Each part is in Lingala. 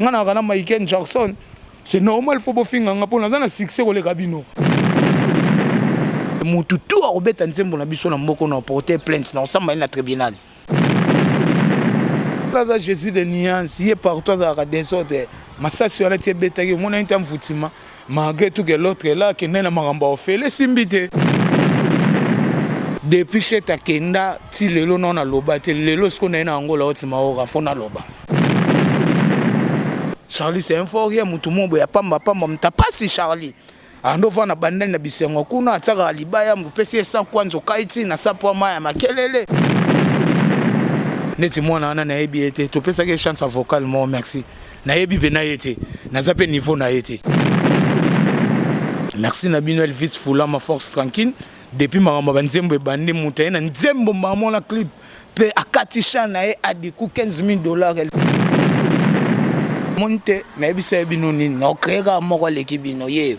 Nga nalaka na Michael Jackson. C'est normal faut bofinga nga mpo naza na succès koleka bino. Mutu tout akobeta nzembo na biso na mboko na porter plainte na osamba ye na tribunal. Aza Jesus de nuance, ye partout azalaka desordre. Masasi wana ti ebetaki omonaki ta mvutima malgré tout que l'autre là akende na makambo ya ofele esimbi te. Depuis Chete akenda ti lelo nao naloba te, lelo sikoyo naye na Angola oti maora fo naloba. Charlie c'est un fort rien, mutu moko boye ya pamba pamba, mutu ya pasi Charlie. Ando vanda bandali na bisengo kuna atiaka libaya mopesi ye 100 kwanza okaiti na sapo ya mai ya makelele. Neti mwana wana nayebi ye te, topesaki ye chance ya vocal moko merci. Nayebi mpe na ye te, naza mpe niveau na ye te. Merci na bino Elvis Fulama force tranquille. Depuis makambo ya banzembo ebandi moto aye na nzembo mbala moko na clip mpe akati chant na ye adiku 15 000 $. Moni te nayebisa ye bino nini na ocree kaka moko aleki bino yeyo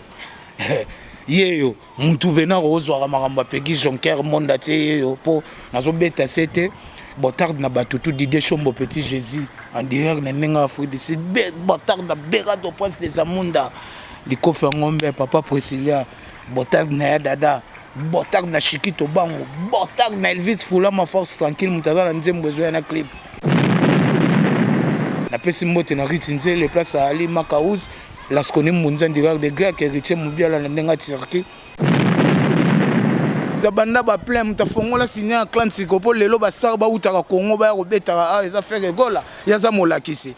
yeyo mutu mpena kozwaka makambo ya Peggy Jonker monde atie yeyo mpo nazobeta se te botarde na bato tu Didier Shombo petit Jésus en direct na ndenge Afrique du Sud botarde na Berado Prince des Amunda likofi ya ngombe papa Priscilla botarde na ya dada botarde na Chiquito Bango botarde na Elvis Fulama force tranquille moto aza na nzembo ezoya na clip. Napesi mbote na Riti Nzele place Ali Makaouz Lasconi Mbunza direct de grec héritier Mubiala na ndenge ya Turquie. Banda ba plein moto afongola signe ya Atlantique mpo lelo bastar bautaka Congo baya kobetaka awa eza Ferre Gola ye aza molakisi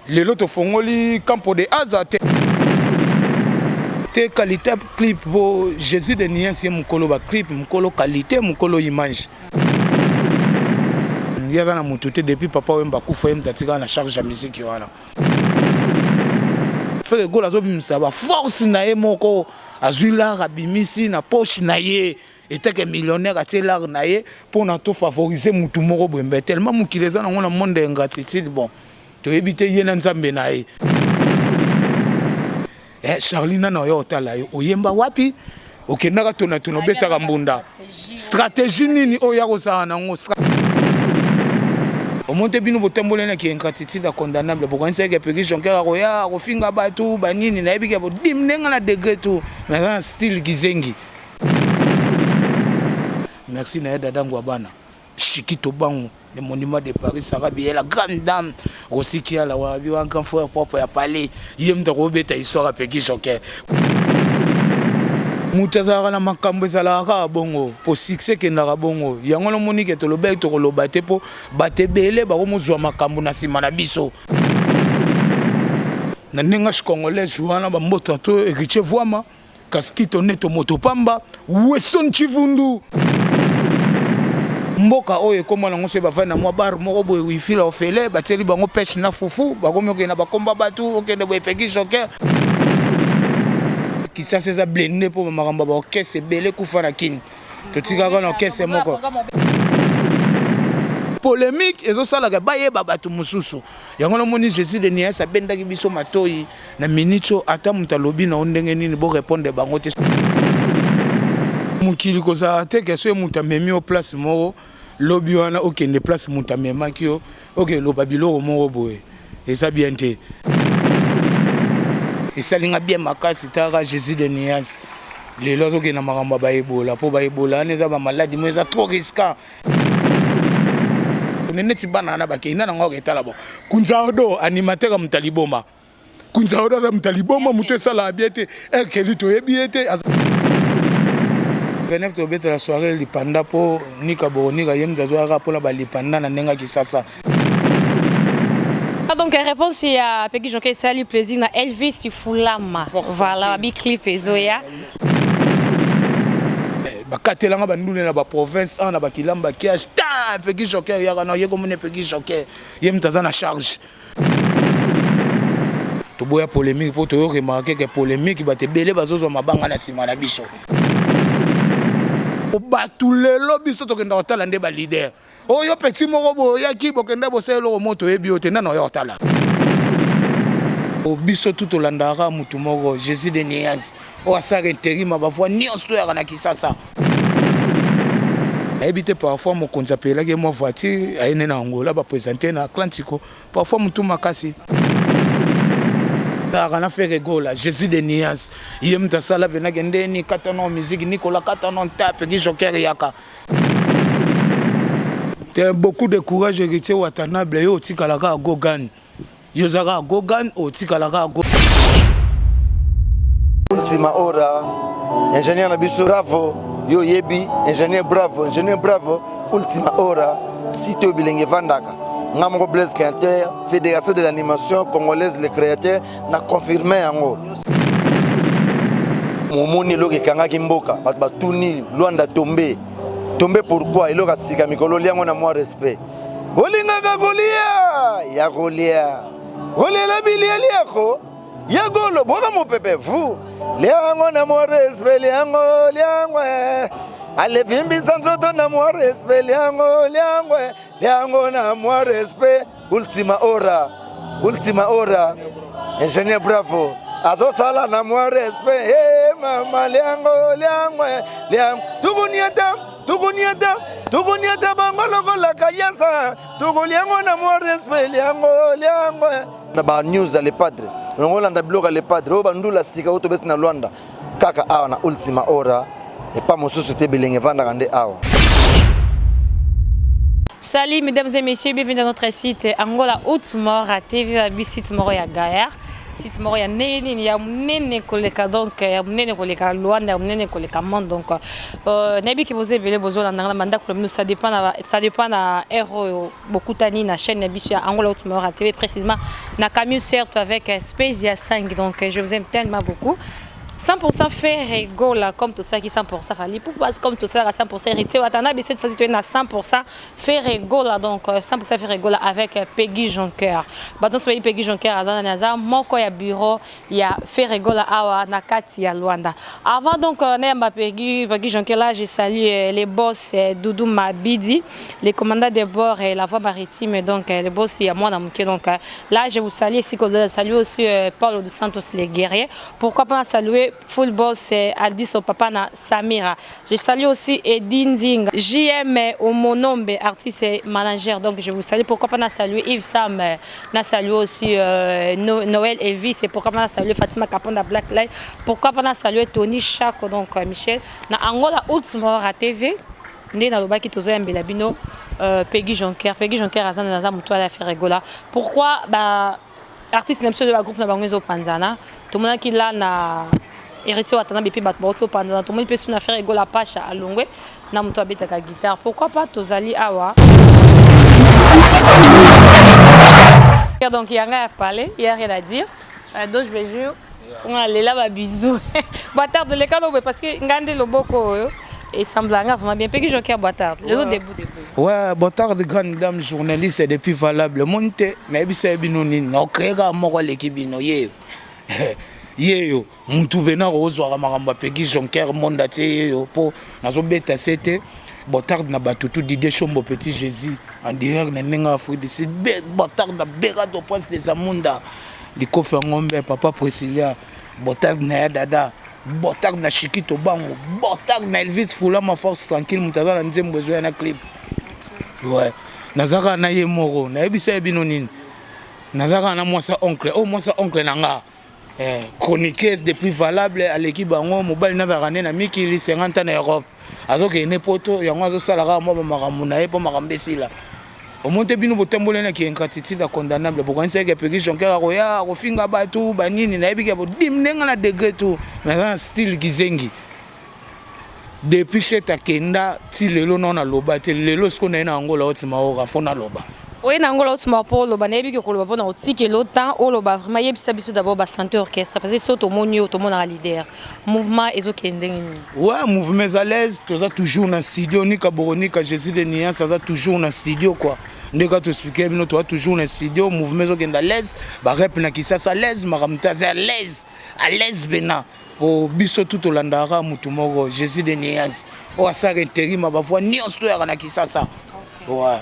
lelo tofongoli campo de aza te te qualité clip po Jésus de Niens ye mokolo ba clip mokolo qualité mokolo image ye aza na motu te depuis papa Wemba akufa ye moto atikala na charge ya musique wana. Ferre Gola azobimisa ba force na ye moko azwi lar abimisi na poche na ye etake millionnaire atie lar na ye mpona to favoriser mutu moko boye mbe tellement mokili eza nango na monde ya ingratitude bon toyebi te ye na nzambe na ye. Eh, Charlie nana oyo otala yo oyemba wapi okendaka tona tona obetaka mbunda stratégie nini oyo ya kozala nango omoni te bino botamboli na ki ingratitude ya condamnable bokanisaki ke Peggy Jonker akoya akofinga bato banini nayebi ke bodim ndenge na degré tout mais aza na style kizengi. Merci na ye dada Ngwabana Chikito Bango le monument de Paris Sarah Biye la grande dame Rossi Kiala wabi wa grand frère propre ya palais ye moto akobeta histoire ya Peggy Joker. Moto azalaka na makambo ezalaka kaka bongo po succès ekendaka bongo yango namoni ke tolobaki tokoloba te po bato ebele bakomozwa makambo na nsima na biso na ndenge congolaise wana bambota to héritier voama Kaskito neto moto pamba Weston Chivundu mboka oyo ekoma nango soki bavandi na mwa bar moko boye wifi la ofele batieli bango peshe na fufu bakomi okende na bakomba bato okende boye Peggy Joker Kisasa eza blende mpo makambo ya baorchestre ebele ekufa na Kin totikaka na orchestre moko polemique ezosalaka bayeba bato mosusu yango namoni Jésus de Nias abendaki biso matoi na minute oyo ata moto alobi na yo ndenge nini bo répondre bango te mokili kozala te ke soki moto amemi yo place moko lobi wana okende place moto amemaki yo oke loba biloko moko boye eza bien te esalinga bien makasi taka Jésus de Nias lelo azokende na makambo ya baebola mpo baebola wana eza bamaladi mo eza trop risquant neti bana wana bakei na nango aketala bon kunzardo animateur ya moto ya liboma kunzardo aza moto ya liboma moto esalaka bien te erkeli toyebi ye te 29 tobetela soirée lipanda mpo nika boronika ye moto azwaka mpona balipanda na ndenge ya kisasa. Donc réponse ya Peggy Joker esali plaisir na Elvis Fulama. Voilà, bi clip ezoya. Bakatelanga bandule na baprovince awa na bakilamba kiage ta Peggy Joker yaka na ye komona Peggy Joker ye moto aza na charge toboya polémique mpo toyo remarke ke polémique bato ebele bazozwa mabanga na nsima na biso bato lelo biso tokenda kotala nde baleader oyo petit moko boyaki bokenda bosala eloko moko toyebi yo te nani oya kotala biso tu tolandaka motu moko Jésus de Nias oyo asala intérim bavoi nyonso toyaka na Kisasa nayebi te parfois mokonzi apelaki ye mwa voiture aye nde na Angola bapresente na Atlantico parfois motu makasi. Kaka na Ferre Gola, Jesus de Nias, ye moto asala mpenza ke ndeni kata no musique, Nicolas kata no ntape, ki Joker yaka. Te beaucoup de courage Héritier Watanabe, yo otikala kaka Gogan. Yo oza kaka Gogan, otikala kaka Gogan. Ultima hora, ingénieur na biso bravo, yo oyebi, ingénieur bravo, ingénieur bravo, ultima hora, site oyo bilenge evandaka. Nga moko Blaise Quinter, Fédération de l'animation congolaise, le créateur, na confirme yango. Momoni eloko ekangaki mboka, bato batuni Luanda tombe. Tombe pourquoi? Eloko ya sika mikolo liango na mwa respect. Olingaka kolia ya kolia, olela bilieliako ya golo bwaka mopepe vu liango na mwa respect, liango liango alevimbisa nzoto na mwa respect, liango liango liango na mwa respect. Ultima hora, ultima hora, ingénieur bravo azosala na mwa respect. Hey, mama liango liango liango tukuniata tukuniata tukuniata bango lokola kayasa tukoliango na mwa respect, liango liango na ba news ya Le Padre, olanda biloko ya Le Padre oyo bandula sika oyo tobeti na Luanda kaka awa na ultima hora, epa mosusu te, bilenge evandaka nde awa. Salut mesdames et messieurs, bienvenue dans notre site Angola Outmora TV, la site moko ya Gaillard, site moko ya nene ya monene koleka, donc ya monene koleka Luanda, ya monene koleka monde. Donc nayebi ke boza ebele bozolanda nga na bandako na bino, ça dépend na heure oyo bokutani na chaîne na biso ya Angola Outmora TV, précisément na Camus certes avec Spezia 5. Donc je vous aime tellement beaucoup. 100% Ferre Gola, comme tout ça qui 100% Fally Ipupa, comme tout ça 100% Héritier Watanabe, cette fois-ci tu es à 100% Ferre Gola, donc 100% Ferre Gola avec Peggy Jonker. Bato so Peggy Jonker aza na moko ya bureau ya Ferre Gola awa na kati ya Luanda. Avant donc nayamba Peggy Jonker, là je salue les boss Doudou Mabidi, les commandants de bord et la voie maritime, donc les boss ya mwana moke. Donc là je vous salue ici, que salue aussi Paulo dos Santos les guerriers. Pourquoi pas saluer full boss Aldis papa na Samira. Je salue aussi Edin Nzinga, JM Omonombe, artiste et manager. Donc je vous salue. Pourquoi pas saluer Yves Sam, na saluer aussi Noël Elvis, et pourquoi pas saluer Fatima Kaponda Black Light. Pourquoi pas saluer Tony Chako, donc Michel na Angola Ultimora TV. Nde nalobaki tozoyambela bino Peggy Jonker. Peggy Jonker aza naza moto ala Ferre Gola. Pourquoi ba artiste na biso ba groupe na bango ezopanzana? Tomonaki la na Héritier Watanabe mpe bato bauti opanzana, tomoni mpe su na Ferre Gola, Pacha alongwe na moto abetaka guitare. Pourquoi pas tozali awa, donc yanga ya parler, y a rien à dire. Donc je vais jouer lela ba bisous boitarde leka no boye, parce que nga nde loboko oyo esemblanga vraiment bien. Peggy Joker, boitarde lelo, debout debout. Ouais, boitarde, grande dame journaliste depuis valable moni te, nayebisa ye bino nini, naocrée kaka moko aleki bino, ye yeyo mutu mpena kozwaka makambo ya Peggy Jonker monde atie yeyo mpo nazobeta se te. Botarde na bato tu, Didier Chombo, petit Jésus en direct na ndenge Afrique du Sud. Botarde na Berado, prince des Amunda, likofi ya ngombe, papa Priscilia. Botarde na ya dada, botarde na Shikito Bango, botarde na Elvis Fulama, force tranquille, moto aza na nzembo ezoya na clip. Ouais, naza kaka na ye moko, nayebisa ye bino nini, naza kaka na mwasa oncle oyo, mwasa oncle na nga, chroniqueuse de plus valable, aleki bango. Mobali nazalaka nde na mikili 50 ans na Europe, azokende poto, yango azosala kaka mwa bamakambo na ye mpo makambo esila. Omoni te bino botamboli na kiingratitude condamnable. Bokanisaki Peggy Jonker akoya akofinga bato banini, nayebi ke bodimi ndenge na degré tout, mais aza na style kizengi. Depuis chet akenda ti lelo nao naloba te. Lelo sikoyo naye na Angola otima oka fo naloba. Oye na Angola otima mpo oloba, nayebi ke koloba mpona otikela temps oloba. Vraiment yebisa biso d'abord basanté orchestre, parce que so tomoni oyo tomonaka leader, mouvement ezokende ndenge nini? Ouais, mouvement eza l'aise, toza toujours na studio. Nika Boronika, Jésus de Niance aza toujours na studio quoi. Ndenge toexpliquer bino, toza toujours na studio, mouvement ezokende à l'aise, barep na Kisasa à l'aise, makambo te, aza à l'aise, à l'aise pena po biso tu tolandaka mutu moko, Jésus de Niance, oyo asala intérim, bavoi nyonso toyaka na Kisasa, ouais.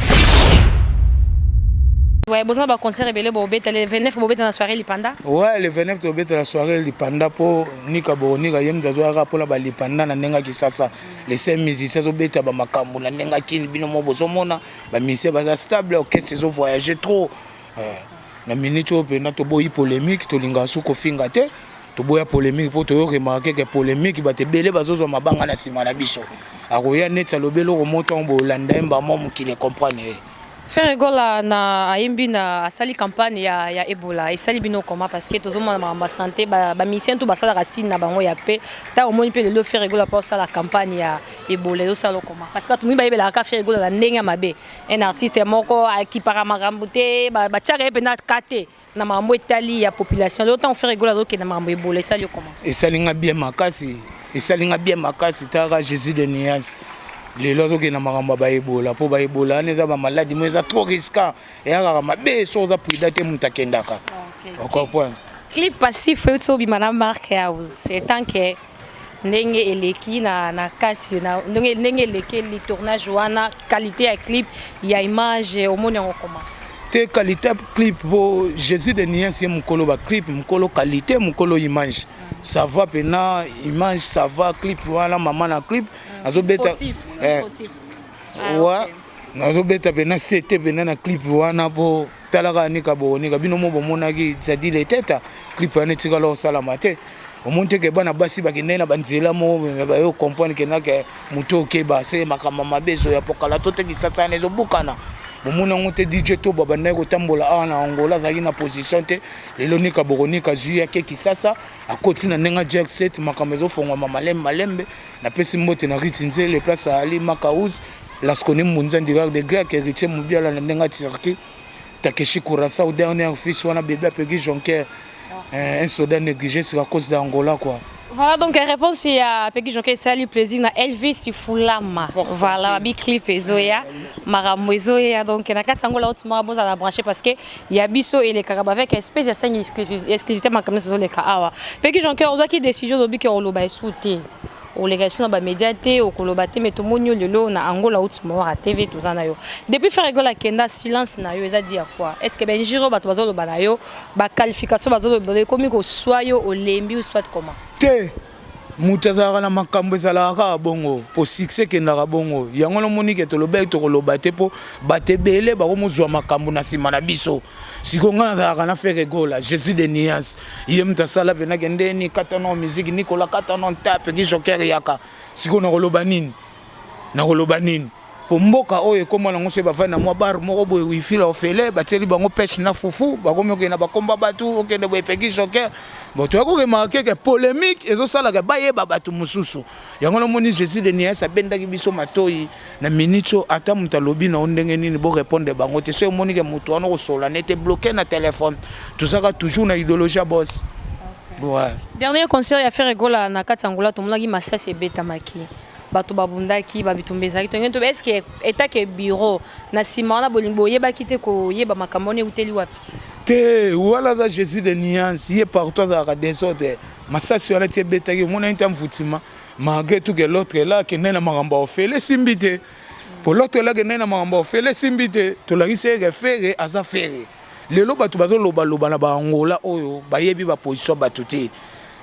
Ouais, besoin ba concert ebele bobeta le 29, bobeta na soirée lipanda. Ouais, le 29 tobeta na soirée lipanda mpo nika bonika ye moto azoyaka mpona balipanda na ndenge ya Kisasa. Les cinq musiciens azobeta bamakambo na ndenge akini, bino mo bozomona bamusicien baza stable, orchestre ezovoyage trop. Na minute oyo mpenza toboyi polémique, tolingaka su kofinga te, toboya polémique mpo toyo remarquer que polémique, bato ebele bazozwa mabanga na nsima na biso. Akoya neti alobi eloko moko, ntango bolanda ye mbamo, mokili ecomprendre ye. Ferre Gola na ayembi na asali campagne ya Ebola. Esali bino comment? Parce que tozomona makambo ya santé, bamusicien to basalaka signe na bango ya pe. Ntango omoni mpe lelo Ferre Gola mpo asala campagne ya Ebola, ezosala comment? Parce que bato mingi bayebelaka kaka Ferre Gola na ndenge ya mabe, un artiste moko akipaka makambo te, batiaka ye mpenza ka te na makambo etali ya population. Lelo ntango Ferre Gola azokende makambo Ebola, esali yo comment? Esalinga bien makasi, esalinga bien makasi. Taka Jésus de nuance, lelo azokende makambo ya baebola, mpo baebola wana eza bamaladi mo eza trop risquant, eyakaka mabe. So oza prudent te, moto akendaka, ocomprendre. Clip passif euti obima na Mark House, etant que ndenge eleki na kati na ndenge elekeli tournage wana, qualité ya clip, ya image, omoni yango comment? Te, qualité clip, po Jésus de nuance ye mokolo baclip, mokolo qualité, mokolo image, ça va mpena, image ça va. Clip wana, mama na clip azobeta wa, nazobeta mpena sete mpena na clip wana, mpo talaka nika bonika bino mo bomonaki zadi leteta. Clip wana etikala kosalama te. Omoni te que bana basi bakendaki na banzela moko, bayo comprendre kendake moto okeba se makambo mabe ezoya, po kala to te kisasa wana ezobukana. Bomoni yango te, DJ to babandaki kotambola awa na Angola, azalaki na position te. Lelo nika bokonika zwi yake Kisasa, akoti na ndenge jet set, makambo ezofongwama malembe malembe. Napesi mbote na Riti Nzele, place ali Makaus Lasconi Mbunza, Ndirard de Grec, Héritier Mobiala na ndenge ya Turquie, Takeshi Kurosawa, dernier fils wana bébé apeki Jonker, un soldat négligé, c'est à cause d'Angola quoi. Voilà donc réponse ya Peggy Joker esali plaisir na Elvis Fulama. Voilà, bi clip ezoya, makambo ezoya, donc na kati yango la otuma bozala branché, parce que ya biso elekaka avec espèce ya 5 exclusivité, makambo nyonso ezoleka awa. Peggy Joker, ozwaki décision, olobi que oloba esu te, oleka esu na bamédia te, okoloba te, mais tomoni yo lelo na Angola Outsmora TV, toza na yo. Depuis Ferre Gola akenda, silence na yo eza di ya quoi? Est ce que benjiro bato bazoloba na yo, baqualification bazoloba ekomi koswa yo, olembi ou soit comment? Te, moto azalaka na makambo, ezalaka kaka bongo, po succès ekendaka bongo. Yango namoni que tolobaki, tokoloba te, mpo bato ebele bakomozwa makambo na nsima na biso. Sikoyo ngai nazalaka na Ferre Gola, Jésus de nuance, ye moto asala mpenake ndeni katano musique Nicolas katano ntape ki Joker yaka. Sikoyo nakoloba nini? Nakoloba nini? Po mboka oyo ekóma nango, soki bavandi na mwa bar moko boye, wifi la ofele, batieli bango pêche na fufu, bakomi okende na bakomba bato, okende boye Peki Joker. Bon, toya kokemaka keke polémique ezosalaka bayeba bato mosusu. Yango namoni Jésus de nuance abendaki biso matoi na minute oyo. Ata moto alobi na yo ndenge nini, borépondre bango te. So emoni que moto wana kosola nete bloqué na telefone, tozalaka toujours na idéologie ya boss, ouais. Dernier concert ya Ferre Gola na kati ya Angola, tomonaki masasi ebetamaki, bato babundaki, babitumba ezalaki. Tongi to est ce que etake bureau na nsima wana bolingi boyebaki te koyeba makambo wana euteli wapi? Te, wana aza Jésus de nuance, ye partout azalaka désordre. Masasi wana ti ebetaki, omonani ta mvutima, malgré tout que l'autre là akende na makambo ya ofele, esimbi te. Po l'autre là akende na makambo ya ofele, esimbi te. Tolakisi eke Ferre aza Ferre. Lelo bato bazolobaloba na baangola oyo bayebi baposition ya bato te.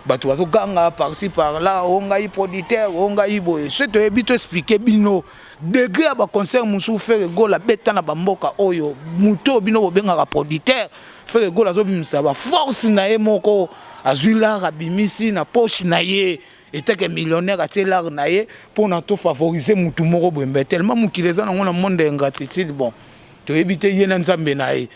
Bato bazoganga par-ci par-là, o ngai producteur, o ngai boye. So toyebi, toexpliquer bino degré ya baconcert mosusu Ferre Gola abeta na bamboka oyo. Moto oyo bino bobengaka producteur, Ferre Gola azobimisa baforce na ye moko, azwi l'argent, abimisi na poche na ye, etake millionnaire, atie l'argent na ye mpona tofavoriser mutu moko boye. Mbe tellement mokili eza nango na monde ya ingratitude. Bon, toyebi te ye na Nzambe na ye,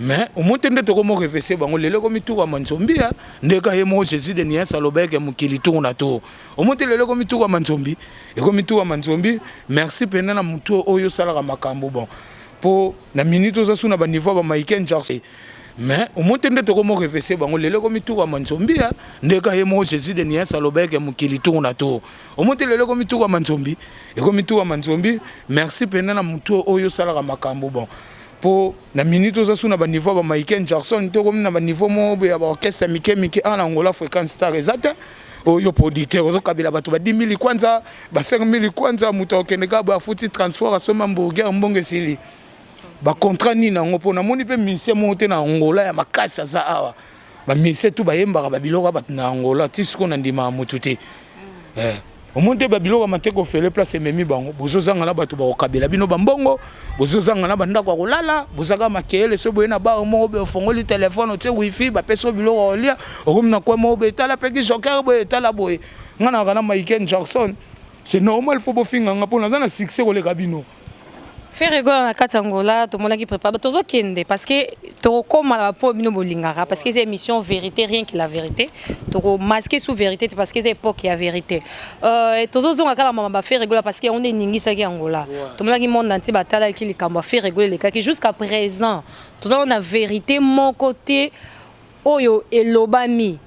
mais omoni te nde tokomo revese bango. Lelo ekomi tour ya Manzombi, ndeka ye moko Jésus de nuance alobaki mokili tour na tour. Omoni te lelo ekomi tour ya Manzombi, ekomi tour ya Manzombi. Merci mpena na motu oyo osalaka makambo. Bon, mpo na minute oza su na baniveau ya bamaiken Jackson, mais omoni te nde tokomo revese bango. Lelo ekomi tour ya Manzombi, ndeka ye moko Jésus de nuance alobaki mokili tour na tour. Omoni te lelo ekomi tour ya Manzombi, ekomi tour ya Manzombi. Merci mpena na motu oyo osalaka makambo. Bon, mpo na minute oza su na baniveau ya bamaiken Jackson te, okomi na baniveau moko boye ya baorchestre ya mike mike. Awa na Angola, Fréquence Star eza te. Oyo producteur ozokabela bato ba 10 000 kwanza, ba 5 000 kwanza, moto akokende kaka boye, afuti transport, asomba hamburger, mbongo esili. Bacontrat nini yango? Mpo namoni mpe musicien moko te na Angola ya makasi aza awa. Bamusicien tu bayembaka babiloko ya bato na Angola ti sikoyo, na ndimaka motu te. Omoni te babiloko ya mateka ofele place ememi bango. Bozozanga na bato bakokabela bino bambongo, bozozanga na bandako ya kolala, bozaka makeyele. So boye na bar moko boye, ofongoli telefone, otie wifi, bapesi yo biloko ya kolia, okomi na coin moko boye, tala Peki Joker boye, tala boye. Nga nalaka na Michael Jackson, c'est normal faut bofinga nga mpo naza na succès koleka bino. Ferre Gola na kati ya Angola tomonaki prépare tozokende parce que tokokóma na bapo bino bolingaka, parce que eza émission vérité, rien que la vérité. Tokomasquer sous vérité te parce que eza époque ya vérité. Tozozonga kaka mama ba Ferre Gola parce que yango nde eningisaki Angola. Tomonaki monde entier batalaki likambo ya Ferre Gola elekaki. Jusqu'à présent toza na vérité moko te oyo elobami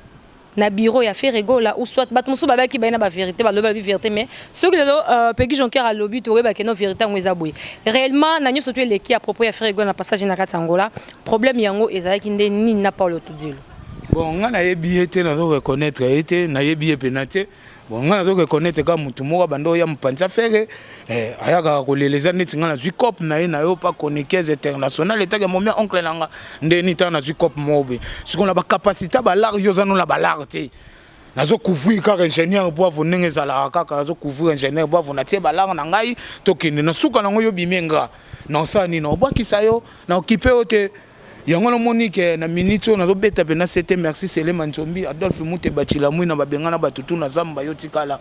na bureau ya Ferre Gola ou soit bato mosusu babaki baye na bavérité, balobi balobi vérité. Mais soki lelo Peki Jonker alobi, toyebaki no vérité yango eza boye réellement. Na nyonso to eleki à propos ya Ferre Gola na passage na kati ya Angola, problème yango ezalaki nde nini na Paulo Tudilo? Bon, nga nayebi ye te, nazo reconnaître ye te, nayebi ye pena te. Bon, nga nazo reconnaître kaka motu moko abanda oya mopanzi affaire ayakaka kolela. Eza neti nga nazwi cope na ye na yo pa chroniqueuse internationale etake momia oncle na nga ndeni ntango nazwi cope moko boye. Sikoyo na bacapacité balare, yo oza no na balare te. Nazocouvrir kaka ingénieur Boavo ndenge ezalaka kaka, nazocouvrir ingénieur Boavo, natie balare na ngai, tokende na suka nango. Yo bimi nga na osala nini? Obwakisa yo na okipe yo te. Yango namoni ke na minute oyo nazobeta mpena sete. Merci Selema Nzombi, Adolphe Mute Bacila Mwina, babengana bato tu na zamba. Yo tikala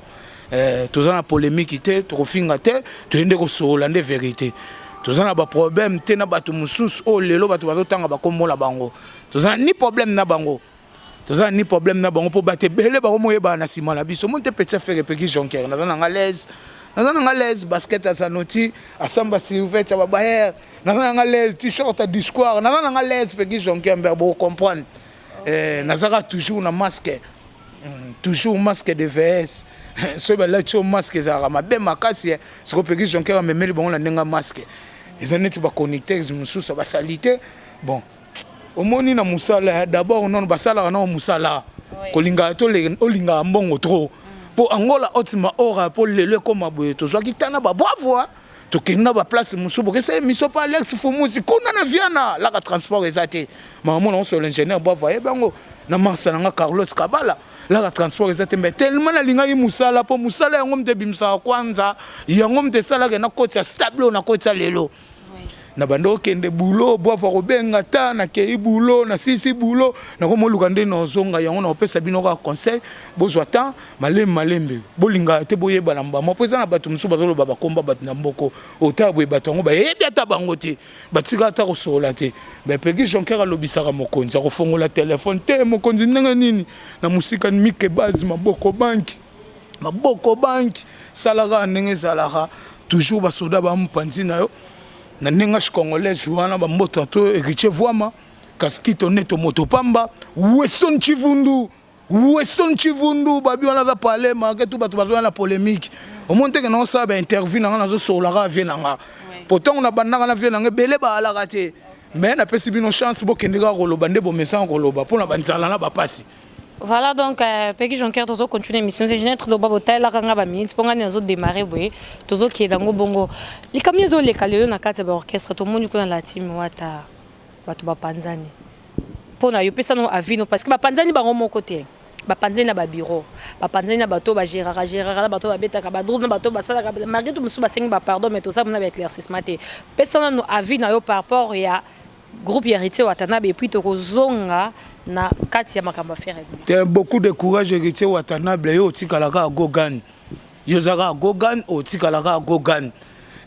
toza na polémique te, tokofinga te, toyende kosolola nde vérité. Toza na baproblème te na bato mosusu oyo lelo bato bazotanga bakombo na bango. Toza na ni problème na bango, toza na ni problème na bango, mpo bato ebele bakomoyebana na nsima na biso. Moni te, petit affaire Epeki Jonker, naza nanga l'aise, naza nanga l'aise. Basket ya Zanoti, asamba survêt ya babayer, naza nanga l'aise. T-shirt ya disquoire, naza nanga l'aise. Peki Jonker mber bokocomprendre. Nazaka toujours na masque, toujours masque de VS. Soki balati yo masque, ezalaka mabe makasi. Siko Peki Jonker amemeli bango na ndenge masque eza neti baconnecteurs mosusu basali te. Bon, omoni na mosala d'abord nono basalaka nao mosala kolingaka to olingaka mbongo trop, mpo Angola otima ora mpo lelo ekóma boye. Tozwaki tana babravo, tokende na baplace mosusu, bokesa émission mpo Alex Fumusi kuna na Viana laka transport eza te. Makambo nango solo ingénieur Bravo ayebi yango na marsa nanga Carlos Kabala laka transport eza te. Mais tellement nalingaki mosala, mpo mosala yango moto ebimisaka kwanza, yango moto esalaka nakotisa stable oyo nakotisa lelo. Na banda okende bulo, Bwavo akobenga ta nakei bulo, nasisi bulo, nakomoluka nde nazonga. Yango nakopesa bino kaka conseil: bozwa temps, malembe malembe, bolingaka te, boyebana mbama, mpo eza na bato mosusu bazoloba bakomba bato na mboko otala boye, bato yango bayebi ata bango te, batika ata kosolola te. Mais Peki Jonker alobisaka mokonzi, akofongola telefone te. Mokonzi ndenge nini na mosika mike base maboko banki, maboko banki, salaka ndenge ezalaka toujours. Basoda bamopanzi na yo na ndenge ashi congolaise wana, bambota to Héritier Voama Kaskito Neto moto pamba, Weston Chivundu, Weston Chivundu babi wana aza pale make tu. Bato bazoya na polémique, omoni teke naosala bainterview na nga, nazosololaka vie na nga, po ntango nabandaka na vie na nga, ebele baalaka te. Mais napesi bino chance, bokende kaka koloba nde bomesana koloba mpona banzala na bapasi. Voilà donc Peki Jonker, tozo continuer émission. Je n'ai trop de botalaka nga ba minutes mpo nga nazo démarrer boye, tozokende yango bongo. Likambo ezoleka lelo na kati ya baorchestre, tomoni kuna la team Wata bato bapanzani. Mpo na yo, pesa no avis no, parce que bapanzani bango moko te, bapanzani na babureau, bapanzani na bato bagéraka géraka, na bato babetaka badrouble, na bato basalaka. Malgré tout, mosusu basengi bapardon, mais tosala mona baéclaircissement te. Pesa nano avis na yo par rapport ya groupe ya Héritier Watanabe, et puis tokozonga na kati ya makambo affaire. Te, beaucoup de courage Héritier Watanabe. Yo otikalaka Gogan, yo ozalaka Gogan, otikalaka Gogan.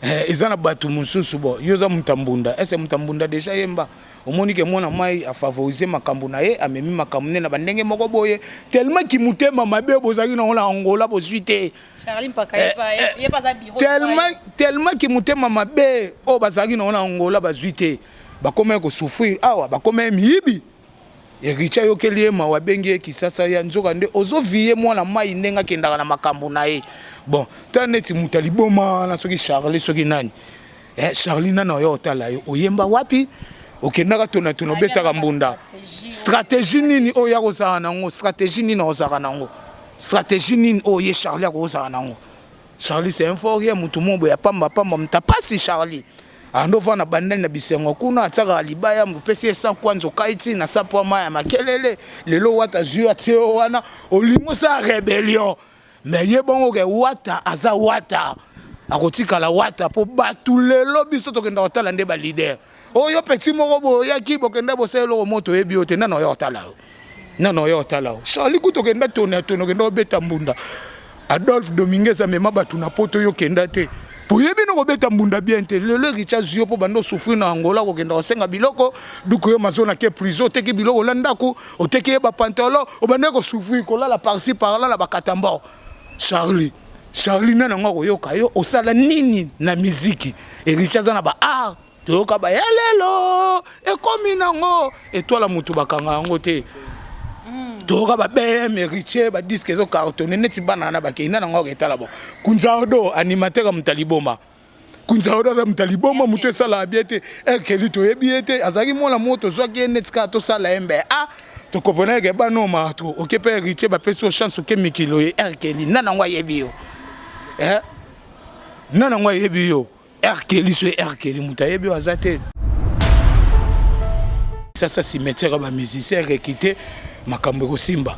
Eza na bato mosusu. Bo yo oza moto ya mbunda, ese moto ya mbunda déjà yemba. Omoni ke mwana mai afavoriser makambo na ye, amemi makambo nde na bandenge moko boye, tellement ki motema mabe bozalaki nango na Angola bozwi te, tellement ki motema mabe oyo bazalaki nango na Angola bazwi te, bakomaki kosouffrir awa, bakomaki miyibi. Héritier ayokeli ye mawa, abengi ye Kisasa ya nzoka nde ozovie mwana mai ndenge akendaka na makambo na ye. Bon, ta neti moto aliboma wana, soki Charlie, soki nani, Charlie nani oyo otala yo, oyemba wapi, okendaka tonatona, obetaka mbunda, stratégie nini oyo ya kozala nango? Stratégie nini ozalaka nango? Stratégie nini oyo ye Charlie akozala nango? Charlie, c'est un fort rien, motu moko boye ya pamba pamba, moto apasi. Charlie ando vanda bandani na bisengo kuna, atiakaka libaya, mopesi ye 100 kwanza, okai ti na sa po mai ya makelele. Lelo Wata zwi, atie yo wana, olingi osala rébellion. Mais ye bongo ke Wata aza Wata, akotikala Wata, mpo bato lelo biso tokenda kotala nde baleader oyo. Petit moko boye oyaki, bokenda bosala eloko moko, toyebi yo te. Nano oya kotala yo, nano oya kotala yo. Charli kutu okenda tone ya tone, okenda kobeta mbunda. Adolphe Dominguez amema bato na Poto, yo okenda te po oyebi no kobeta mbunda bien te. Lelo Richard yo mpo bando souffrir na Angola, kokenda kosenga biloko duku, yo mazona ke prison, oteki biloko la ndako, oteki ye bapantalon, obandaki kosouffrir, kolala par-ci par-là na bakatambor. Charlie, Charlie, nani yango akoyoka yo? Osala nini na miziki? Héritier aza na ba art, toyoka baya lelo ekomi nango etwala motu, bakanga yango te. Toyoka ba BM Héritier, badisques ezocartonner neti bana wana bakei. Nani yango aketala? Bon, Kunzaodo animateur ya moto aliboma, Kunzaodo aza moto aliboma, moto esalaka bien te. Erkeli toyebi ye te, azalaki mwana moko, tozwaki ye neti kaka tosala ye mbe a tokomprendre ke bana oyo mato oke mpe Héritier bapesi yo chance, oke mikili oye. Erkeli, nani yango ayebi yo? Eh? Nani yango ayebi yo? Erkeli, so Erkeli, moto ayebi yo aza te. Sasa cimetière ya bamusicien rekite, makambo ekosimba.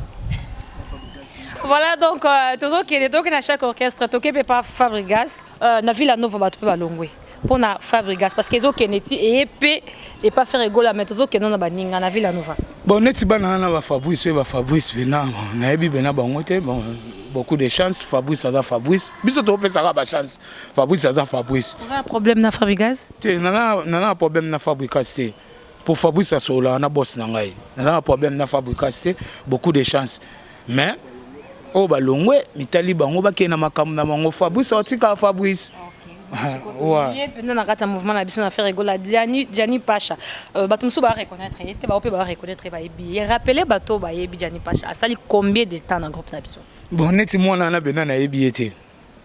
Voilà, donc tozokende, tokende na chaque orchestre, toke mpe pa Fabrigas na Villa Nova, bato mpe balongwe mpona Fabrigas parce que ezokende ti eye mpe epa Ferre Gola, mais tozokende na baninga na Villa Nova. Bon, neti bana wana bafabrice oyo, bafabrice pena nayebi pena bango te. Bon, beaucoup de chance, Fabrice aza Fabrice, biso topesaka bachance. Fabrice aza Fabrice. Oza na problème na Fabrigas? Te, nana na problème na Fabrigas te, po Fabrice asololaka na boss na ngai. Naza na problème na Fabrigas te, beaucoup de chance. Mais oyo balongwe, mitali bango, bakende na makambo na bango. Fabrice aotikaka Fabrice. Ye mpenza na kati ya mouvement na biso na Ferre Gola, Gianni Pacha, bato mosusu bareconnaître ye te, bao mpe bareconnaître, bayebi ye. Rappele bato bayebi Gianni Pacha asali combien de temps na groupe na biso? Bon, neti mwana wana mpenza nayebi ye te,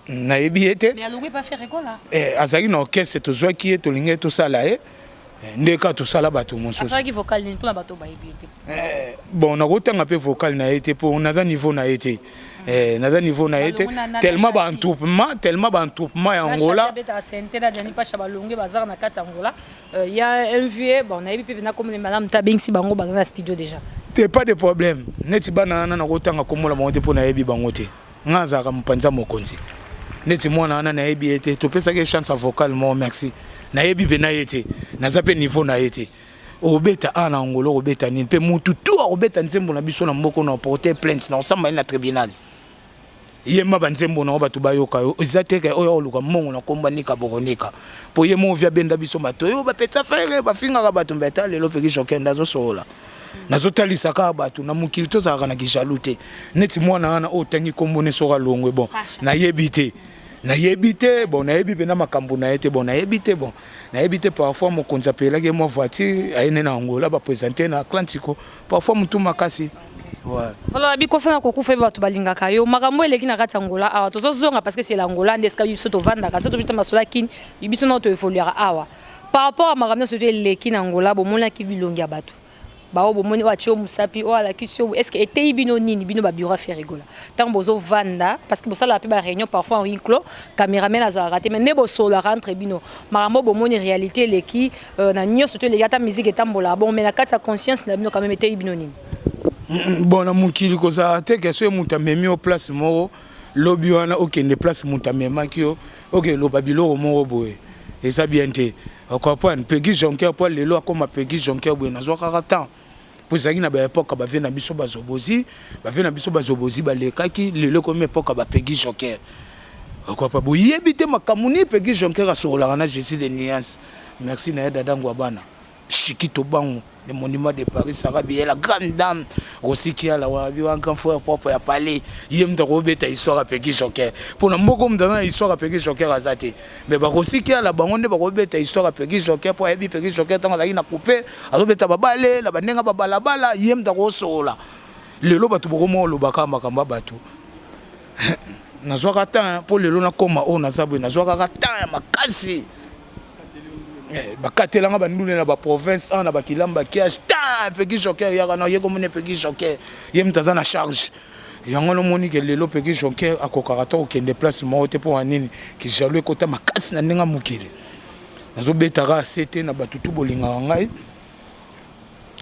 nayebi ye te. Mais alongwe pa Ferre Gola. Azalaki na orchestre, tozwaki ye, tolingi tosala ye nde kaka tosala bato mosusu. Asalaki vocal nini mpona bato bayebi ye te? Bon, nakotanga mpe vocal na ye te mpo naza niveau na ye te, naza niveau na ye te. Tellement baentroupement, tellement baentroupement ya Angola. Sente na Gianni Pacha balongwe, bazaka na kati ya Angola ya un vieux. Bon, nayebi mpe mpena komona malamu te, abengisi bango, baza na studio déjà. Te, pas de problème. Neti bana wana, nakotanga komona bango te mpo nayebi bango te. Nga azalaka mopanzi ya mokonzi. Neti mwana wana nayebi ye te, topesaki chance ya vocal moko, merci. Nayebi mpe na ye te, naza mpe niveau na ye te. Obeta awa na Angola, okobeta nini? Mpe mutu tu akobeta nzembo na biso na mboka na porter plainte na kosamba ye na tribunal. Yemba banzembo na yo, bato bayoka yo. Eza te ke oyo oluka mbongo na komba nika bokonika, mpo ye moko vi abenda biso bato oyo bapetisa Ferre, bafingaka bato. Mbeta lelo peki jokende azosolola, nazotalisa kaka bato na mokili tozalaka na kijaloux te. Neti mwana wana oyo otangi nkombo ne, soki alongwe, bon, nayebi te, nayebi te. Bon, nayebi mpena makambo na ye te. Bon, nayebi te, bon, nayebi te. Parfois mokonzi apelelaki ye mwa voiture, aye nde na Angola, baprésente na Atlantico, parfois motu makasi. Ouais. Voilà, bikosana kokufa, bato balingaka yo. Makambo eleki na kati ya Angola awa, tozozonga parce que c'est l'Angola nde esika biso tovandaka. So tobita masolo ya Kini, biso nao toévoluaka awa. Par rapport à makambo nyonso to eleki na Angola, bomonaki bilongi ya bato bao, bomoni oyo atie yo mosapi, oyo alakisi yo. Est ce que eteyi bino nini, bino babureau Ferre Gola, ntango bozovanda? Parce que bosalaka mpe baréunion parfois en huis clos, caméraman azalaka te, mais nde bosololaka entre bino. Makambo bomoni, réalité eleki na nyonso to eleki, ata musique etambolaka bon, mais na kati ya conscience na bino quand même, eteyi bino nini? Bon, na mokili kozala te ke soki moto amemi yo place moko, lobi wana okende place moto amemaki yo, okeloba biloko moko boye, eza bien te. Ocomprendre? Pegi Jonker, mpo lelo akóma Pegi Jonker boye, nazwa kaka temps, mpo ezalaki na baépoque bavie na biso bazobozi, bavie na biso bazobozi balekaki. Lelo ekomi époque bapegi Jonker. Okopa boyebi te makambo nini Pegi Jonker asokolaka na Jésus de Nuance. Merci na ye, dada Ngwabana Chikito Bango, le monument de Paris, Sarah Biye, la grande dame Rossi Kiala, wabi wa grand frère propre ya palais. Ye moto akobeta histoire ya Pegi Joker mpona moko, moto aza na histoire ya Pegi Joker aza te, mais barosi Kiala bango nde bakobeta histoire ya Pegi Joker, mpo ayebi Pegi Joker ntango azalaki na coupe, azobeta babale na bandenge babalabala. Ye moto akosolola. Lelo bato bokoma olobaka makambo ya bato. Nazwaka temps mpo lelo nakóma oyo naza boye, nazwakaka temps ya makasi. Bakatelanga bandule na baprovince awa na bakilamba kiage ta Peki Joker yaka na ye komona Peki Joker, ye moto aza na charge yango. Nomoni ke lelo Peki Joker akokaka to kokende place moko te. Mpo na nini? Kijaloux ekota makasi na ndenge ya mokili. Nazobetaka ase te na bato tu bolingaka ngai.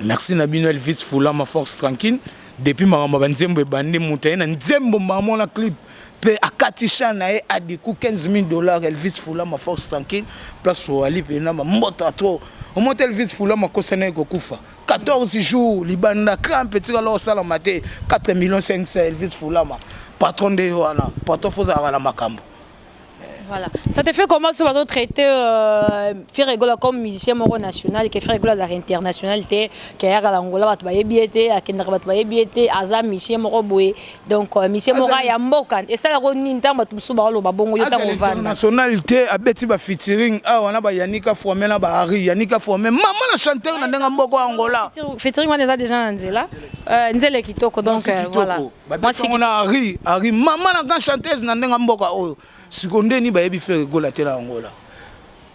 Merci na bino. Elvis Fulama, force tranquille. Depuis makambo ya banzembo ebandi, moto aye na nzembo mbaa mona clip. Mpe akati champ na ye adiku 15 000 dollars. Elvis Fulama, force tranquille, place oali mpena bambota trop. Omota Elvis Fulama akosana ye kokufa 14 jours libanda, crampe etikala osalama te. 4 millions 500, Elvis Fulama patron nde wana. Patron fo ozalaka na makambo. Voilà. Ça te fait comment ce bateau traiter Ferre Gola comme musicien moko national, que Ferre Gola azalaka international te, ke ayaka na Angola bato bayebi ye te, akendaka bato bayebi ye te, aza musicien moko boye, donc musicien moko ya mboka? Esalaka nini ntango bato mosusu bakoloba bongo? Yo ntango ovanda National te, abeti bafeaturing awa na bayanika Fome na bahari Yanika Fome, mama na chanteur na ndenge mboka ya Angola. Featuring wana eza déjà na nzela, nzela kitoko, donc voilà. Babetango na Ari Ari, mama na grand chanteuse na ndenge mboka oyo. Siko ndeni bayebi Ferre Gola te na Angola?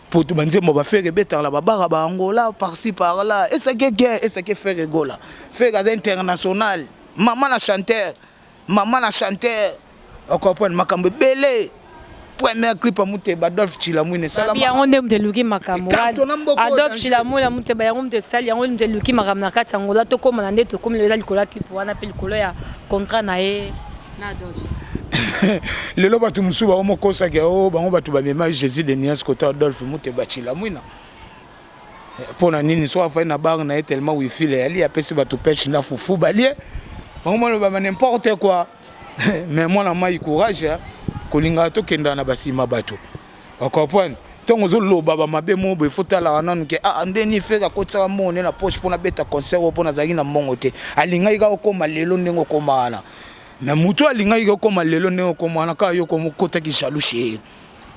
Po banzembo baFerre ebetaka na babara baangola par-ci par-là. Esaki guerre, esaki Ferre Gola. Ferre aza international, mama na chanteur, mama na chanteur. Ocomprendre makambo ebele. Première clip ya Muteba, Adolphe Chilamwine. Esalama yango nde moto eluki makambo. Adolphe Chilamwine, Muteba, yango moto esali, yango moto eluki makambo na kati ya Angola. Tokóma na nde tokómi, eza likolo ya clip wana mpe likolo ya contrat na ye na Adolphe. Lelo bato mosusu baomokosaki o bango bato bamema Jésus de Nias kota Adolphe Muteba Chilamwina. Mpo na nini? So afai na bar na ye, tellement wifile yali apesi bato peshe na fufu balie bango, maloba n'importe quoi. Mais mwana mai, courage, kolingaka tokendaka na basima bato. Ocomprendre, ntongo ozoloba bamabe mo boye, faut talaka nanu ke ah, ndeni Ferre akotisaka mbongo nde na poche mpo nabeta concert oyo, mpo nazalaki na mbongo te. Alingaki kaka okóma lelo ndenge okóma wana, mais motu alingaki okóma lelo ndenge okóma wana, kaka yo okotaki jaloux chez ye.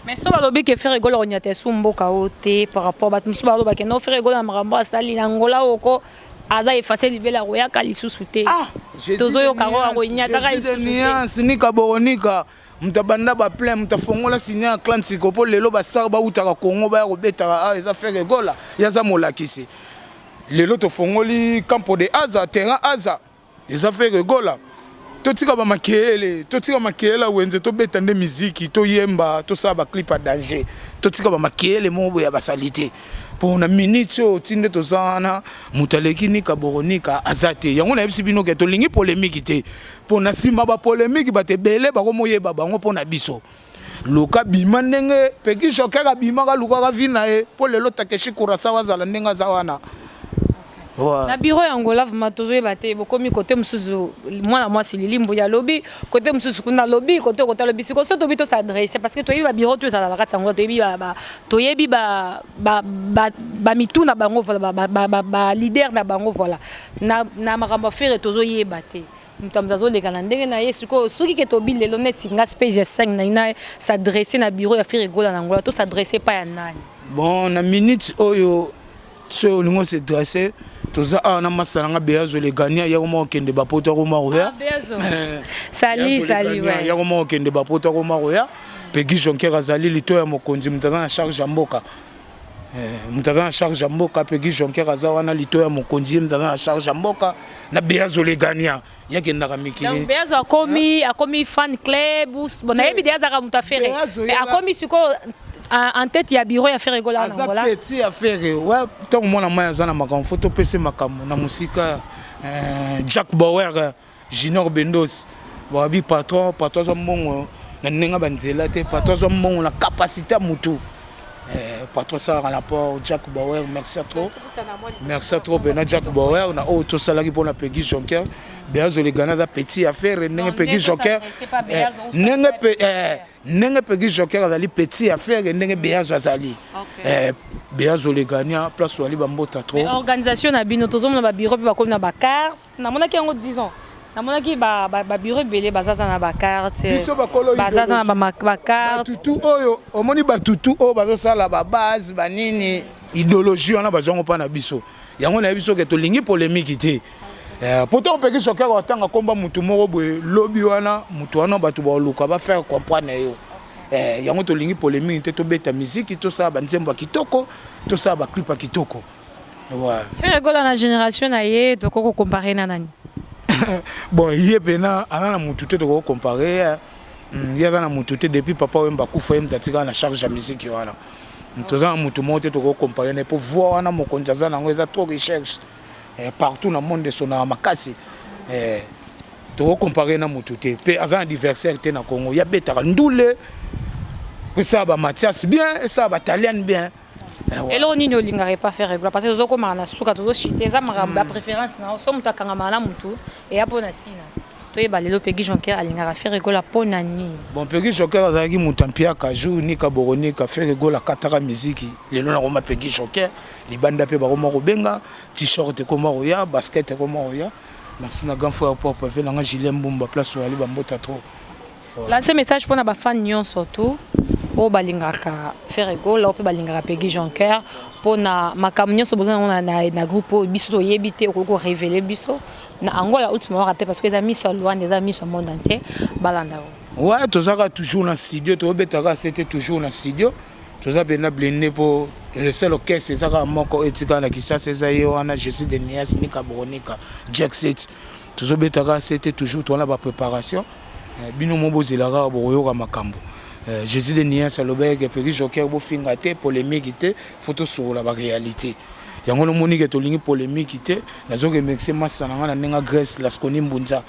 Mais so balobi ke Ferre Gola konyata esu mboka oyo te, par rapport bato mosusu balobake no, Ferre Gola na makambo asali na Angola oko aza efase libela, koyaka lisusu te. Tozoyoka ngo akonyataka lisusu te. Nika boronika, moto abanda baplein, moto afongola signe Atlantique mpo lelo bastar bautaka Congo baya kobetaka awa, eza Ferre Gola. Ye aza molakisi. Lelo tofongoli Campo de Aza, terrain Aza, eza Ferre Gola. Totika bamakeyele, totika makeyele ya wenze, tobeta nde miziki, toyemba, tosala baclip ya danger. Totika bamakeyele moko boye ya basali te. Mpo na minute oyo ti nde toza wana, moto aleki Nika Boronika aza te. Yango nayebisi bino ke tolingi polémique te, mpo na nsima bapolémique bato ebele bakomoyeba bango. Mpo na biso, luka bima ndenge Peki Joker abimaka, lukaka vi na ye, mpo lelo Takeshi Kurasawa azala ndenge aza wana. Na bureau ya Angola vraiment tozoyeba te. Bokomi kote mosusu, mwana mwasi Lili Mbuya alobi kote mosusu kuna, alobi kote kote, alobi siko so tobi tos'adresse, parce que toyebi babureau to ezala na kati ya Angola, toyebi bamitu na bango, voilà, baleader na bango, voilà. Na makambo ya Ferre tozoyeba te, moto moto azoleka na ndenge na ye. Sikoyo soki ke tobi lelo neti nga space ya 5 na na s'adresse na bureau ya Ferre Gola na Angola, tos'adresse epai ya nani? Bon, na minute oyo, soki olingi os'adresse, toza awa na masa nanga Beazo Legania, yako moko okende bapoto, akoma koya. Sali sali. Yako moko okende bapoto, akoma koya. Pegi Jonker azali lito ya mokonzi, moto aza na charge ya mboka, moto aza na charge ya mboka. Pegi Jonker aza wana, lito ya mokonzi, ye moto aza na charge ya mboka na Beazo Legania, yakendaka mikili. Beazo akomi fan club. Bon, nayebi de azalaka moto affaire, mais akomi sikoyo en tête ya bureau ya Ferre Gola na Angola. Aza petit ya Ferre. Ouais, ntango mwana mai aza na makambo, fo topesa makambo na mosika. Jack Bauer, Junior Bendos, babi patron. Patron azwa mbongo na ndenge banzela te, patron azwa mbongo na capacité ya motu. Patron asalaka na port. Jack Bauer, merci à trop, merci à trop mpena Jack Bauer na oyo tosalaki mpona Pegi Jonker. Beazo Legana aza petit affaire ndenge Pegi Joker, ndenge Pegi Joker azali petit affaire, ndenge Beazo azali. Beazo Legania, place wali bambota trop. Organisation na bino, tozomona babureau mpe bakomi na bacarte. Namonaki yango, disons namonaki babureau ebele bazaza na bacarte. Biso bakolo Bazaza na bacarte. Batutu oyo omoni, batutu oyo bazosala babase banini, idéologie wana bazwango mpa na biso. Yango nayebi soki tolingi polémique te. Pourtant Peki Joker otanga komba mutu moko boye lobi wana, mutu wana bato baoluka bafaire comprendre yo. Yango tolingi polémique te. Tobeta miziki, tosala banzembo ya kitoko, tosala baclip ya kitoko. Ouais. Ferre Gola na génération na ye, tokoki kocompare na nani? Bon, ye mpena aza na mutu te tokoki compare. Ye aza na mutu te. Depuis Papa Wemba akufa, ye mutu atikala na charge ya musique wana. Toza na mutu moko te tokoki compare na ye, mpo voix wana mokonzi aza nango eza trop recherche. Partout na monde esonaka makasi. Tokocompare na motu te, mpe aza na adversaire te na Congo. Ya betaka ndule, esala ba Mathias bien, esala ba Taliane bien. Eloko nini olingaka epa Ferre Gola? Parce que tozokomaka na suka, tozoshite, eza makambo ya préférence na so moto akangamaka na motu eya mpo na ntina toyeba lelo Pegi Jonker alingaka Ferre Gola mpo na nini. Bon, Pegi Joker azalaki moto ya mpiaka. Jour nika boronika Ferre Gola akataka miziki, lelo nakoma Pegi Joker. Libanda mpe bakoma kobenga, t-shirt ekoma koya, basket ekoma koya. Merci na grand frère propre ve nanga Julien Mbumba, place oyali bambota trop. Lance message mpona bafan nyonso tu oyo balingaka Ferre Gola, oyo mpe balingaka Pegi Jonker, mpona makambo nyonso boza nango na groupe oyo biso toyebi te. Okoki korévéler biso na Angola Ultima Waka te, parce que eza miso ya Luanda, eza miso ya monde entier balanda o. Ouais, tozalaka toujours na studio, tobetaka sete toujours na studio, toza mpena blende mpo le seul orchestre eza kaka moko etikala na Kisasa, eza ye wana, Jésus de Nias Nika Boronika Jack Set. Tozobetaka sete toujours, towana bapréparation. Bino mo bozela kaka, bokoyoka makambo. Jésus de Nias alobaki Peki Joker bofinga te, polémique te, faut tosolola baréalité. Yango nomoni ke tolingi polémique te. Nazoremercie masa na nga na ndenge Grèce, Lasconi Mbunza,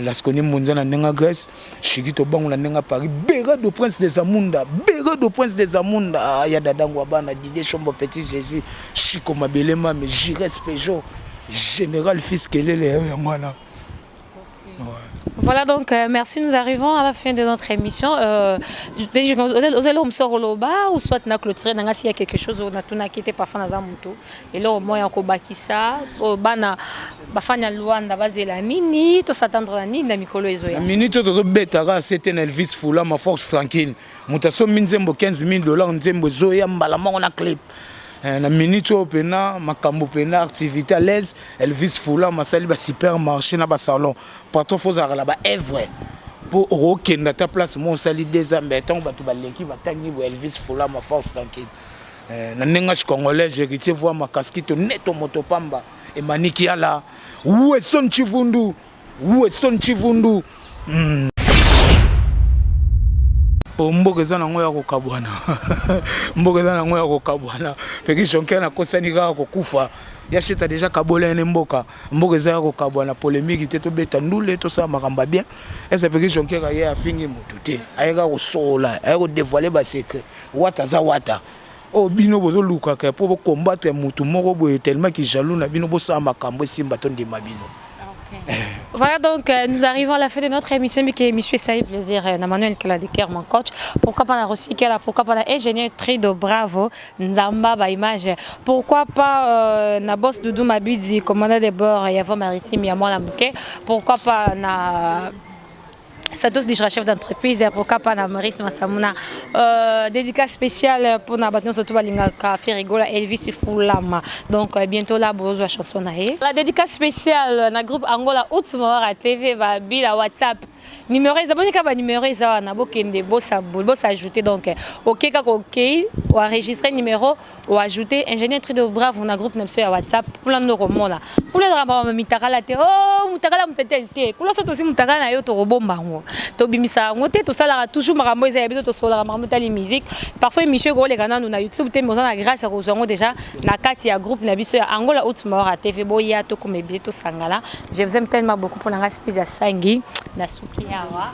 Lasconi Mbunza na ndenge Grèce, Shiki Tobango na ndenge Paris, Berado Prince des Amunda, Berado Prince des Amunda ya Dadango ya bana Didier Chombo, Petit Jésus, Chiko Mabele, Mame Jires Peugeot, Général Fils Kelele yango wana. Voilà donc, merci, nous arrivons à la fin de notre émission. Vous allez me ou soit na clôturer nanga s'il y a quelque chose on a tout na quitté parfois na zamutu. Et là au moins ko bakisa bana bafanya Luanda bazela nini, to s'attendre na nini na mikolo ezoya. Na minute oyo tozobetaka sete na Elvis Fulama, force tranquille, moto asombi nzembo 15 000 dollars, nzembo ezoya mbala moko na clip. Na minute oyo mpena makambo mpena activité à l'aise. Elvis Fulama asali basupermarché na basalon partout, faut ozalaka na baœuvre mpo okokenda ata place mo osali 2 ans, mais ntango bato baleki batangi boye Elvis Fulama, force tranquille. Na ndenge asi congolais, héritier voi makaskito neto moto pamba emaniki ala Weson Chivundu, Weson Chivundu. Po mboka eza nango ya kokabwana, mboka eza nango ya kokabwana. Peki Jonker nakosani kaka kokufa ya sheta déjà kabola ene mboka. Mboka eza ya kokabwana, polémique te, tobeta ndule, tosala makambo ya bien. Ese Peki Jonker aye afingi motu te, aye kaka kosola, aye kodévoile basecret. Wata aza wata oyo bino bozolukaka mpo bocombattre motu moko boye, tellement ki jaloux na bino. Bosala makambo esimba, tondima bino. Voilà donc, nous arrivons à la fin de notre émission, mais qui émission ça fait plaisir na Manuel Kaladeker, mon coach. Pourquoi pas na Rossi Kela, pourquoi pas na ingénieur Trido Bravo, Nzamba ba image. Pourquoi pas na boss Doudou Mabidi, commandant de bord Yavo Maritime ya mwana bouquet. Pourquoi pas na Santos Dishra, chef d'entreprise, pourquoi pas na Maurice Massamuna. Dédicace spéciale pour na bato surtout balingaka Ferre Gola, Elvis Fulama. Donc bientôt là bozwa chanson na ye. La dédicace spéciale na groupe Angola Outmora TV va bila WhatsApp. Numéro eza bonika, ba numéro eza wana, bokende bosajouter. Donc ok, kaka ok, oenregistrer numéro, oajouter ingénieur Trido Bravo na groupe na biso ya WhatsApp. Mpona ndo komona kuna ezalaka ba mitakala te, o mutakala motetele te. Kuna so tosi mutakala na yo, tokobomba yango, tobimisa yango te. Tosalaka toujours makambo eza ya biso, tosololaka makambo etali musique. Parfois émission ekoleka nanu na YouTube te, mais oza na grâce ya kozwa yango déjà na kati ya groupe na biso ya Angola Outmora TV. Boya, tokoma ebele, tosangana. Je vous aime tellement beaucoup. Mpona nga space ya sangi na suki awa.